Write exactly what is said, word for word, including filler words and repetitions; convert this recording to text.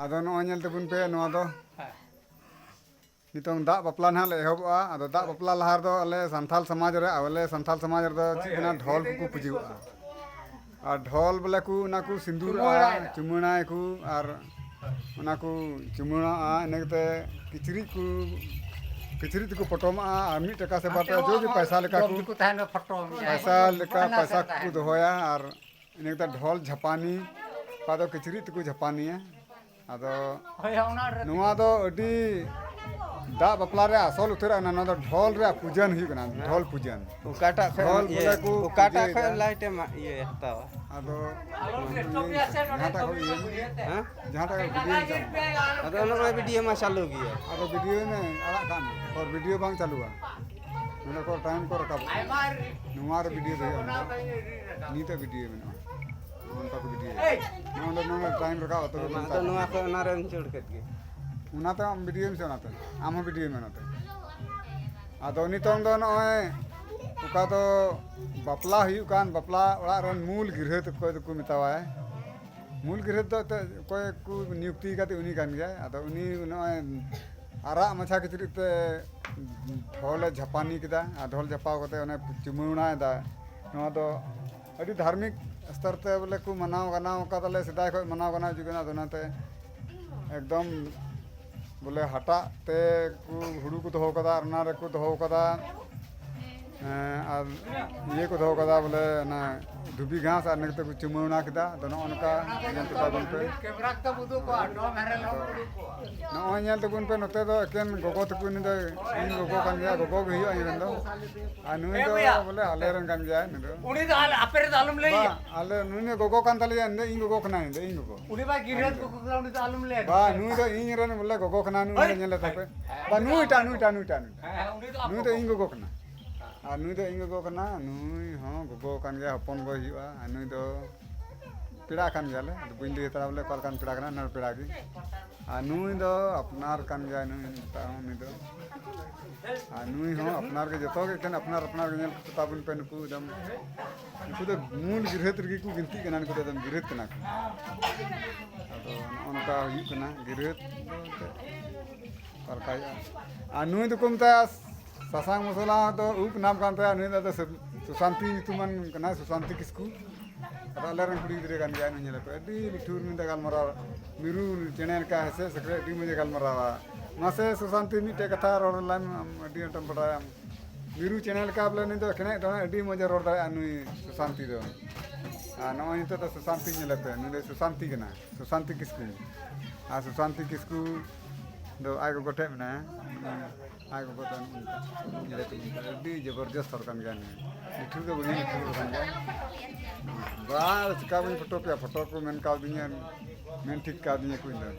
ᱟᱫᱚ ᱱᱚᱜᱼᱚᱭ ᱧᱮᱞ ᱛᱟᱵᱚᱱ ᱯᱮ, ᱱᱚᱣᱟ ᱫᱚ ᱱᱤᱛᱚᱝ ᱫᱟᱜ ᱵᱟᱯᱞᱟ ᱱᱟᱦᱟᱜ ᱞᱮ ᱮᱦᱚᱵᱚᱜᱼᱟ᱾ ᱟᱫᱚ ᱫᱟᱜ ᱵᱟᱯᱞᱟ ᱞᱟᱦᱟ ᱨᱮᱫᱚ ᱟᱞᱮ ᱥᱟᱱᱛᱟᱞ ᱥᱚᱢᱟᱡᱽ ᱨᱮ, ᱟᱞᱮ ᱥᱟᱱᱛᱟᱞ ᱥᱚᱢᱟᱡᱽ ᱨᱮᱫᱚ ᱪᱮᱫ ᱠᱟᱱᱟ, ᱰᱷᱚᱞ ᱠᱚᱠᱚ ᱯᱩᱡᱟᱹᱣᱟᱜᱼᱟ᱾ ᱟᱨ ᱰᱷᱚᱞ ᱵᱚᱞᱮ ᱠᱚ, ᱚᱱᱟ ᱠᱚ ᱥᱤᱸᱫᱩᱨᱟᱜᱼᱟ, ᱪᱩᱢᱟᱹᱲᱟᱭᱟᱠᱚ᱾ ᱟᱨ ᱚᱱᱟ ᱠᱚ ᱪᱩᱢᱟᱹᱲᱟᱜᱼᱟ, ᱤᱱᱟᱹ ᱠᱟᱛᱮ ᱠᱤᱪᱨᱤᱡ ᱠᱚ, ᱠᱤᱪᱨᱤᱡ ᱛᱮᱠᱚ ᱯᱚᱴᱚᱢᱟᱜᱼᱟ᱾ ᱟᱨ ᱢᱤᱫ ᱴᱟᱠᱟ ᱥᱮ ᱵᱟᱨ ᱴᱟᱠᱟ, ᱡᱚ ᱡᱚ ᱯᱚᱭᱥᱟ ᱞᱮᱠᱟ ᱠᱚ, ᱯᱚᱭᱥᱟ ᱞᱮᱠᱟ ᱯᱚᱭᱥᱟ ᱠᱚ ᱫᱚᱦᱚᱭᱟ᱾ ᱟᱨ ᱤᱱᱟᱹ ᱠᱟᱛᱮ ᱰᱷᱚᱞ ᱡᱷᱟᱯᱟᱱᱤ, ᱚᱠᱟ ᱫᱚ ᱠᱤᱪᱨᱤᱡ ᱛᱮᱠᱚ ᱡᱷᱟᱯᱟᱱᱤᱭᱟ᱾ ᱟᱫᱚ ᱱᱚᱣᱟ ᱫᱚ ᱟᱹᱰᱤ ᱫᱟᱜ ᱵᱟᱯᱞᱟ ᱨᱮ ᱟᱥᱚᱞ ᱩᱛᱟᱹᱨᱟᱜ ᱠᱟᱱᱟ᱾ ᱱᱚᱣᱟ ᱫᱚ ᱰᱷᱚᱞ ᱨᱮᱭᱟᱜ ᱯᱩᱡᱟᱹᱱ ᱦᱩᱭᱩᱜ ᱠᱟᱱᱟ, ᱰᱷᱚᱞ ᱯᱩᱡᱟᱹᱱ᱾ ᱚᱠᱟᱴᱟᱜ ᱠᱷᱚᱱ ᱰᱷᱚᱞ ᱤᱭᱟᱹ, ᱵᱚᱞᱮ ᱠᱚ ᱚᱠᱟᱴᱟᱜ ᱯᱩᱡᱟᱹᱭᱮᱫᱟ᱾ ᱠᱷᱚᱱ ᱞᱟᱭᱤᱴ ᱮ ᱢᱟ-, ᱤᱭᱟᱹ ᱦᱟᱛᱟᱣᱟ? ᱟᱫᱚ ᱡᱟᱦᱟᱸᱴᱟᱜ ᱠᱷᱚᱱ ᱤᱭᱟᱹ, ᱦᱮᱸ? ᱡᱟᱦᱟᱸᱴᱟᱜ ᱠᱷᱚᱱ ᱵᱷᱤᱰᱤᱭᱳ ᱪᱟᱞᱟᱜᱼᱟ᱾ ᱟᱫᱚ ᱱᱚᱜᱼᱚᱭ ᱵᱷᱤᱰᱤᱭᱳ ᱢᱟ ᱪᱟᱹᱞᱩ ᱜᱮᱭᱟ᱾ ᱟᱫᱚ ᱵᱷᱤᱰᱤᱭᱳ ᱢᱮ, ᱟᱲᱟᱜ ᱠᱟᱜ ᱢᱮ, ᱟᱨ ᱵᱷᱤᱰᱤᱭᱳ ᱵᱟᱝ ᱪᱟᱹᱞᱩᱜᱼᱟ᱾ ᱱᱚᱰᱮ ᱠᱚ ᱴᱟᱭᱤᱢ ᱠᱚ ᱨᱟᱠᱟᱵᱚᱜᱼᱟ᱾ ᱱᱚᱣᱟ ᱨᱮ ᱵᱷᱤᱰᱤᱭᱳ ᱫᱚ ᱦᱩᱭᱩᱜᱼᱟ, ᱱᱤᱛᱚᱜ ᱵᱷᱤᱰᱤᱭᱳ ᱢᱮᱱᱟᱜᱼᱟ᱾ ᱱᱚᱝᱠᱟ ᱠᱚ ᱵᱷᱤᱰᱤᱭᱳᱭᱟ᱾ ᱱᱚᱜᱼᱚ ᱱᱚᱰᱮ, ᱱᱚᱰᱮ ᱴᱟᱭᱤᱢ ᱨᱟᱠᱟᱵ ᱟᱛᱚ ᱢᱟ ᱱᱚᱝᱠᱟ ᱟᱫᱚ ᱱᱚᱣᱟ ᱠᱚ ᱚᱱᱟ ᱨᱮᱢ ᱪᱟᱹᱲ ᱠᱮᱫ ᱜᱮ᱾ ᱚᱱᱟᱛᱮ ᱟᱢ ᱵᱷᱤᱰᱤᱭᱳᱭ ᱢᱮ ᱥᱮ ᱚᱱᱟᱛᱮ? ᱟᱢ ᱦᱚᱸ ᱵᱷᱤᱰᱤᱭᱳᱭ ᱢᱮ ᱚᱱᱟᱛᱮ᱾ ᱟᱫᱚ ᱱᱤᱛᱚᱝ ᱫᱚ ᱱᱚᱜᱼᱚᱭ ᱚᱠᱟ ᱫᱚ ᱵᱟᱯᱞᱟ ᱦᱩᱭᱩᱜ ᱠᱟᱱ, ᱵᱟᱯᱞᱟ ᱚᱲᱟᱜ ᱨᱮᱱ ᱢᱩᱞ ᱜᱤᱨᱦᱟᱹ ᱚᱠᱚᱭ ᱫᱚᱠᱚ ᱢᱮᱛᱟᱣᱟᱭ, ᱢᱩᱞ ᱜᱤᱨᱦᱟᱹ ᱫᱚ ᱮᱱᱛᱮᱫ ᱚᱠᱚᱭ ᱠᱚ ᱱᱤᱭᱩᱠᱛᱤ ᱠᱟᱛᱮ ᱩᱱᱤ ᱠᱟᱱ ᱜᱮᱭᱟᱭ᱾ ᱟᱫᱚ ᱩᱱᱤ ᱱᱚᱜᱼᱚᱭ ᱟᱨᱟᱜ ᱢᱟᱪᱷᱟ ᱠᱤᱪᱨᱤᱡ ᱛᱮ ᱰᱷᱚᱞᱮ ᱡᱷᱟᱯᱟᱱᱤ ᱠᱮᱫᱟ, ᱟᱨ ᱰᱷᱚᱞ ᱡᱷᱟᱯᱟᱣ ᱠᱟᱛᱮ ᱚᱱᱮ ᱪᱩᱢᱟᱹᱲᱟᱭᱮᱫᱟ᱾ ᱱᱚᱣᱟ ᱫᱚ ᱟᱹᱰᱤ ᱫᱷᱟᱨᱢᱤᱠ ᱥᱛᱚᱨ ᱛᱮ ᱵᱚᱞᱮ ᱠᱚ ᱢᱟᱱᱟᱣ ᱜᱟᱱᱟᱣ ᱠᱟᱫᱟᱞᱮ, ᱥᱮᱫᱟᱭ ᱠᱷᱚᱱ ᱢᱟᱱᱟᱣ ᱜᱟᱱᱟᱣ ᱦᱤᱡᱩᱜ ᱠᱟᱱᱟ᱾ ᱟᱫᱚ ᱚᱱᱟᱛᱮ ᱮᱠᱫᱚᱢ ᱵᱚᱞᱮ ᱦᱟᱴᱟᱜ ᱛᱮ ᱠᱚ ᱦᱩᱲᱩ ᱠᱚ ᱫᱚᱦᱚ ᱠᱟᱫᱟ, ᱟᱨ ᱚᱱᱟ ᱨᱮᱠᱚ ᱫᱚᱦᱚ ᱠᱟᱫᱟ, ᱮᱸ, ᱟᱨ ᱤᱭᱟᱹ ᱠᱚ ᱫᱚᱦᱚ ᱠᱟᱫᱟ ᱵᱚᱞᱮ ᱚᱱᱟ ᱫᱷᱩᱵᱤ ᱜᱷᱟᱥ, ᱟᱨ ᱤᱱᱟᱹ ᱠᱟᱛᱮ ᱠᱚ ᱪᱩᱢᱟᱹᱲᱟ ᱠᱮᱫᱟ᱾ ᱟᱫᱚ ᱱᱚᱜᱼᱚ ᱱᱚᱝᱠᱟ ᱧᱮᱞ ᱠᱮᱫᱟ ᱵᱚᱱ ᱯᱮ᱾ ᱱᱚᱜᱼᱚᱭ ᱧᱮᱞ ᱛᱟᱵᱚᱱ ᱯᱮ, ᱱᱚᱛᱮ ᱫᱚ ᱮᱠᱮᱱ ᱜᱚᱜᱚ ᱛᱟᱠᱚ, ᱩᱱᱤ ᱫᱚ ᱤᱧ ᱜᱚᱜᱚ ᱠᱟᱱ ᱜᱮᱭᱟ, ᱜᱚᱜᱚ ᱜᱮ ᱦᱩᱭᱩᱜᱼᱟ ᱤᱧ ᱨᱮᱱ ᱫᱚ᱾ ᱟᱨ ᱱᱩᱭ ᱫᱚ ᱵᱚᱞᱮ ᱟᱞᱮ ᱨᱮᱱ ᱠᱟᱱ ᱜᱮᱭᱟᱭ, ᱱᱩᱭ ᱫᱚ᱾ ᱩᱱᱤ ᱫᱚ ᱟᱞᱮ, ᱟᱯᱮ ᱨᱮᱫᱚ ᱟᱞᱚᱢ ᱞᱟᱹᱭᱟ᱾ ᱵᱟᱝ, ᱟᱞᱮ, ᱱᱩᱭ ᱫᱚ ᱜᱚᱜᱚ ᱠᱟᱱ ᱛᱟᱞᱮᱭᱟ, ᱤᱧ ᱫᱚ ᱤᱧ ᱜᱚᱜᱚ ᱠᱟᱱᱟᱭ, ᱤᱧ ᱫᱚ ᱤᱧ ᱜᱚᱜᱚ᱾ ᱩᱱᱤ ᱢᱟ ᱜᱤᱨᱦᱟᱹ ᱠᱚ ᱠᱟᱱᱟ, ᱩᱱᱤ ᱫᱚ ᱟᱞᱚᱢ ᱞᱟᱹᱭᱟ᱾ ᱵᱟ, ᱱᱩᱭ ᱫᱚ ᱤᱧ ᱨᱮᱱ ᱵᱚᱞᱮ ᱜᱚᱜᱚ ᱠᱟᱱᱟ, ᱱᱩᱭ ᱦᱳᱭ᱾ ᱫᱚ ᱧᱮᱞᱮ ᱛᱟᱯᱮ᱾ ᱵᱟ, ᱱᱩᱭᱴᱟᱜ, ᱱᱩᱭᱴᱟᱜ, ᱱᱩᱭᱴᱟᱜ, ᱱᱩᱭᱴᱟᱜ᱾ ᱦᱮᱸ, ᱩᱱᱤ ᱫᱚ ᱟᱯ ᱱᱩᱭ ᱫᱚ ᱜᱚᱜᱚ᱾ ᱤᱧ ᱜᱚᱜᱚ ᱠᱟᱱᱟ᱾ ᱟᱨ ᱱᱩᱭ ᱫᱚ ᱤᱧ ᱜᱚᱜᱚ ᱠᱟᱱᱟ, ᱱᱩᱭ ᱦᱚᱸ ᱜᱚᱜᱚ ᱠᱟᱱ ᱜᱮᱭᱟ, ᱦᱚᱯᱚᱱ ᱜᱚᱭ ᱦᱩᱭᱩᱜᱼᱟ᱾ ᱟᱨ ᱱᱩᱭ ᱫᱚ ᱯᱮᱲᱟ ᱠᱟᱱ ᱜᱮᱭᱟᱞᱮ, ᱟᱫᱚ ᱵᱟᱹᱧ ᱞᱟᱹᱭ ᱦᱟᱛᱟᱲᱟ ᱵᱚᱞᱮ ᱚᱠᱟ ᱞᱮᱠᱟᱱ ᱯᱮᱲᱟ ᱠᱟᱱᱟ, ᱱᱚᱰᱮ ᱯᱮᱲᱟ ᱜᱮ᱾ ᱟᱨ ᱱᱩᱭ ᱫᱚ ᱟᱯᱱᱟᱨ ᱠᱟᱱ ᱜᱮᱭᱟᱭ, ᱱᱩᱭ ᱢᱮᱛᱟᱜ ᱦᱚᱸ ᱩᱱᱤ ᱫᱚ᱾ ᱟᱨ ᱱᱩᱭ ᱦᱚᱸ ᱟᱯᱱᱟᱨ ᱜᱮ, ᱡᱚᱛᱚ ᱜᱮ ᱮᱠᱷᱮᱱ ᱟᱯᱱᱟᱨ ᱟᱯᱱᱟᱨ ᱜᱮ ᱧᱮᱞ ᱠᱚ ᱛᱟᱵᱚᱱ ᱯᱮ᱾ ᱱᱩᱠᱩ ᱮᱠᱫᱚᱢ, ᱱᱩᱠᱩ ᱫᱚ ᱢᱩᱞ ᱜᱤᱨᱦᱟᱹᱛ ᱨᱮᱜᱮ ᱠᱚ ᱜᱤᱱᱛᱤᱜ ᱠᱟᱱᱟ, ᱱᱩᱠᱩ ᱫᱚ ᱮᱠᱫᱚᱢ ᱜᱤᱨᱦᱟᱹᱛ ᱠᱟᱱᱟ ᱠᱚ᱾ ᱟᱫᱚ ᱱᱚᱜᱼᱚ ᱱᱚᱝᱠᱟ ᱦᱩᱭᱩᱜ ᱠᱟᱱᱟ ᱜᱤᱨᱟᱹ ᱫᱚ ᱮᱱᱛᱮᱫ ᱚᱠᱟ ᱞᱮᱠᱟ ᱦᱩᱭᱩᱜᱼᱟ᱾ ᱟᱨ ᱱᱩᱭ ᱫᱚᱠᱚ ᱢᱮᱛᱟᱭᱟ ᱥᱟᱥᱟᱝ ᱢᱚᱥᱞᱟ ᱫᱚ ᱩᱵ ᱱᱟᱢ ᱠᱟᱱ ᱛᱟᱭᱟ, ᱱᱩᱭ ᱫᱚ ᱟᱫᱚ ᱥᱩ- ᱥᱩᱥᱟᱱᱛᱤ ᱧᱩᱛᱩᱢᱟᱱ ᱠᱟᱱᱟᱭ, ᱥᱩᱥᱟᱱᱛᱤ ᱠᱤᱥᱠᱩ᱾ ᱟᱫᱚ ᱟᱞᱮᱨᱮᱱ ᱠᱩᱲᱤ ᱜᱤᱫᱽᱨᱟᱹ ᱠᱟᱱ ᱜᱮᱭᱟᱭ, ᱱᱩᱭ ᱧᱮᱞᱮ ᱯᱮ, ᱟᱹᱰᱤ ᱢᱤᱴᱷᱩ ᱩᱨᱢᱤ ᱛᱮ ᱜᱟᱞᱢᱟᱨᱟᱣ, ᱢᱤᱨᱩ ᱪᱮᱬᱮ ᱞᱮᱠᱟ ᱦᱮᱸᱥᱮ ᱥᱮᱠᱨᱮ ᱟᱹᱰᱤ ᱢᱚᱡᱽ ᱮ ᱜᱟᱞᱢᱟᱨᱟᱣᱟ᱾ ᱢᱟᱥᱮ ᱥᱩᱥᱟᱱᱛᱤ ᱢᱤᱫᱴᱮᱡ ᱠᱟᱛᱷᱟ ᱨᱚᱲ ᱞᱟᱝ, ᱟᱹᱰᱤ ᱟᱸᱴᱮᱢ ᱵᱟᱰᱟᱭᱟ᱾ ᱢᱤᱨᱩ ᱪᱮᱬᱮ ᱞᱮᱠᱟ ᱵᱚᱞᱮ ᱱᱩᱭ ᱫᱚ ᱠᱷᱮᱱᱮᱜ ᱫᱚ ᱟᱹᱰᱤ ᱢᱚᱡᱽ ᱮ ᱨᱚᱲ ᱫᱟᱲᱮᱭᱟᱜᱼᱟ ᱱᱩᱭ ᱥᱩᱥᱟᱱᱛᱤ ᱫᱚ᱾ ᱟᱨ ᱱᱚᱜᱼᱚᱭ ᱱᱤᱛᱚᱜ ᱫᱚ ᱥᱩᱥᱟᱱᱛᱤ ᱧᱮᱞᱮ ᱯᱮ, ᱱᱩᱭ ᱫᱚ ᱥᱩᱥᱟᱱᱛᱤ ᱠᱟᱱᱟ, ᱥᱩᱥᱟᱱᱛᱤ ᱠᱤᱥᱠᱩ᱾ ᱟᱨ ᱥᱩᱥᱟᱱᱛᱤ ᱠᱤᱥᱠᱩ ᱫᱚ ᱟᱡ ᱜᱚᱜᱚ ᱴᱷᱮᱡ ᱢᱮᱱᱟᱭᱟ᱾ ᱟᱡ ᱜᱚᱜᱚ ᱫᱚ ᱱᱚᱜᱼᱚ ᱱᱚᱝᱠᱟ ᱧᱮᱞᱮ ᱯᱮ, ᱟᱹᱰᱤ ᱡᱚᱵᱚᱨᱡᱚᱥᱛ ᱦᱚᱲ ᱠᱟᱱ ᱜᱮᱭᱟ ᱱᱩᱭ᱾ ᱢᱤᱴᱷᱩ ᱫᱚ ᱵᱩᱲᱦᱤ ᱢᱤᱴᱷᱩ ᱦᱚᱲ ᱠᱟᱱ ᱜᱮᱭᱟ᱾ ᱵᱟᱥ, ᱪᱤᱠᱟ ᱵᱟᱹᱧ ᱯᱷᱳᱴᱳ ᱯᱮᱭᱟ, ᱯᱷᱳᱴᱳ ᱠᱚ ᱢᱮᱱ ᱠᱟᱣᱫᱤᱧᱟ, ᱢᱮᱱ ᱴᱷᱤᱠ ᱠᱟᱣᱫᱤᱧᱟ ᱠᱚ ᱤᱧ ᱫᱚ᱾